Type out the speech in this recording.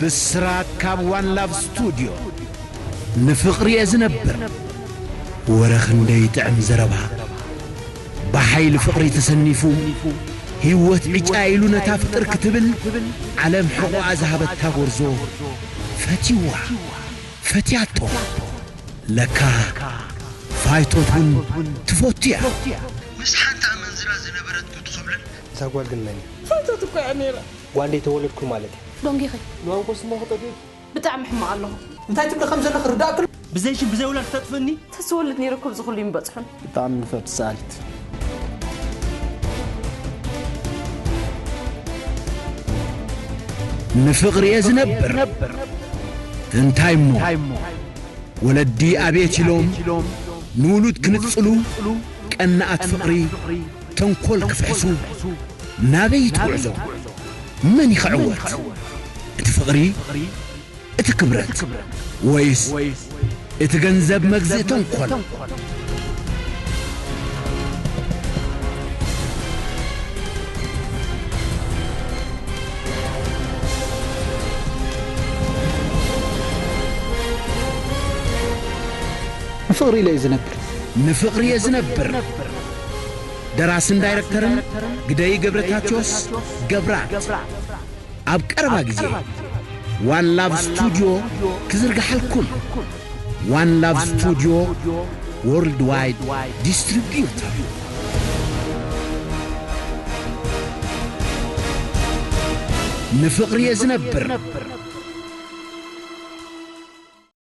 ብስራት ካብ ዋን ላቭ ስቱድዮ። ንፍቕሪ እየ ዝነብር። ወረ ክንደይ ጥዕም ዘረባ። ብሓይሊ ፍቕሪ ተሰኒፉ፣ ህይወት ዕጫ ኢሉ ነታ ፍቕር ክትብል ዓለም ሕቖኣ ዝሃበታ ጎርዞ ፈትይዋ፣ ፈትያቶ። ለካ ፋይቶት እውን ትፈቱ እያ። ምስ ሓንቲ ኣመንዝራ ዝነበረት ክትኸብልን እዛ ጓል ግን መን እያ? ፋይቶት እኮ እያ ነይራ። ጓል ዘይተወለድኩ ማለት እዩ። ዶንጊኺ ንዋንኮ ስሞ ክጠፍእ ብጣዕሚ ሕማቕ ኣለኹ። እንታይ ትብሊ ከም ዘለኺ ርዳእክሉ። ብዘይ ሽም ብዘይ ውላድ ክተጥፍኒ። ተዝወልድ ነይረ እኮ ኣብዚ ኩሉ ይምበጽሑን። ብጣዕሚ ንፈቱ ሰኣሊት። ንፍቕሪ እየ ዝነብር። እንታይ እሞ ወለዲ ኣቤት ኢሎም ንውሉድ ክንጽሉ ቀናኣት ፍቕሪ ተንኮል ክፍሕሱ ናበይ ትጉዕዞ? መን ይኽዕወት? እቲ ፍቕሪ እቲ ክብረት ወይስ እቲ ገንዘብ መግዝኢ ተንኮል? ንፍቕሪ ኢለ እየ ዝነብር። ንፍቕሪ እየ ዝነብር። ደራስን ዳይረክተርን ግደይ ገብረታትዮስ ገብራት። ኣብ ቀረባ ግዜ ዋን ላቭ ስቱድዮ ክዝርግሓልኩም። ዋን ላቭ ስቱድዮ ወርልድ ዋይድ ዲስትሪቢዩተር። ንፍቕሪ እየ ዝነብር።